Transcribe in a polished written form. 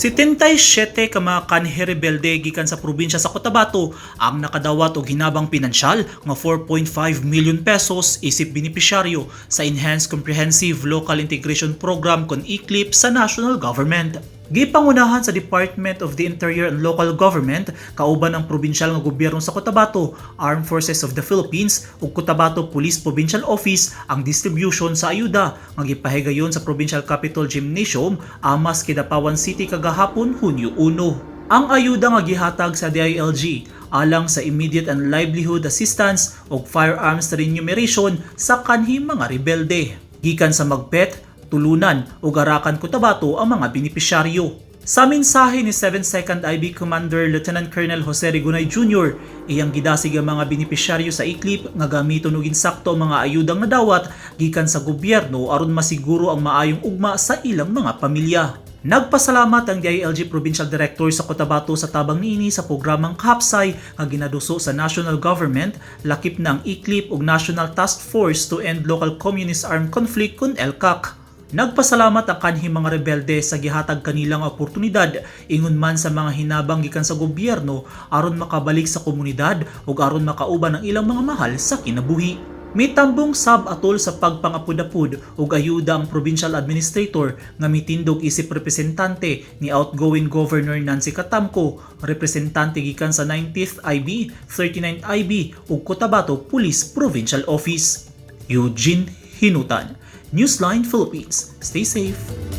77 ka mga kanhi rebelde gikan sa probinsya sa Cotabato ang nakadawat og hinabang pinansyal nga 4.5 million pesos isip benepisyaryo sa Enhanced Comprehensive Local Integration Program kon ECLIP sa national government. Gipangunahan sa Department of the Interior and Local Government kauban ang probinsyal nga gobyerno sa Cotabato, Armed Forces of the Philippines ug Cotabato Police Provincial Office ang distribution sa ayuda nga gipahigayon sa Provincial Capitol Gymnasium, Amas, Kidapawan City kagahapon, Hunyo 1. Ang ayuda nga gihatag sa DILG alang sa immediate and livelihood assistance ug firearms remuneration sa kanhi mga rebelde. Gikan sa Magpet, Tulunan ug Arakan, Cotabato ang mga benepisyaryo. Sa mensahe ni 72nd IB Commander Lieutenant Colonel Jose Rigunay Jr., iyang gidasig ang mga benepisyaryo sa ECLIP nga gamiton og insakto ang mga ayudang nadawat gikan sa gobyerno aron masiguro ang maayong ugma sa ilang mga pamilya. Nagpasalamat ang DILG Provincial Director sa Cotabato sa tabang niini sa programang Kahapsay nga ginaduso sa national government, lakip na ang ECLIP ug National Task Force to End Local Communist Armed Conflict kun ELCAC. Nagpasalamat ang kanhi mga rebelde sa gihatag kanilang oportunidad ingon man sa mga hinabang gikan sa gobyerno aron makabalik sa komunidad ug aron makauban ang ilang mga mahal sa kinabuhi. Mitambong sab atol sa pagpangapud-apud ug ayuda ang provincial administrator nga mitindog isip representante ni outgoing Governor Nancy Catamco, representante gikan sa 90th IB, 39th IB ug Cotabato Police Provincial Office. Eugene Hinutan, Newsline Philippines. Stay safe.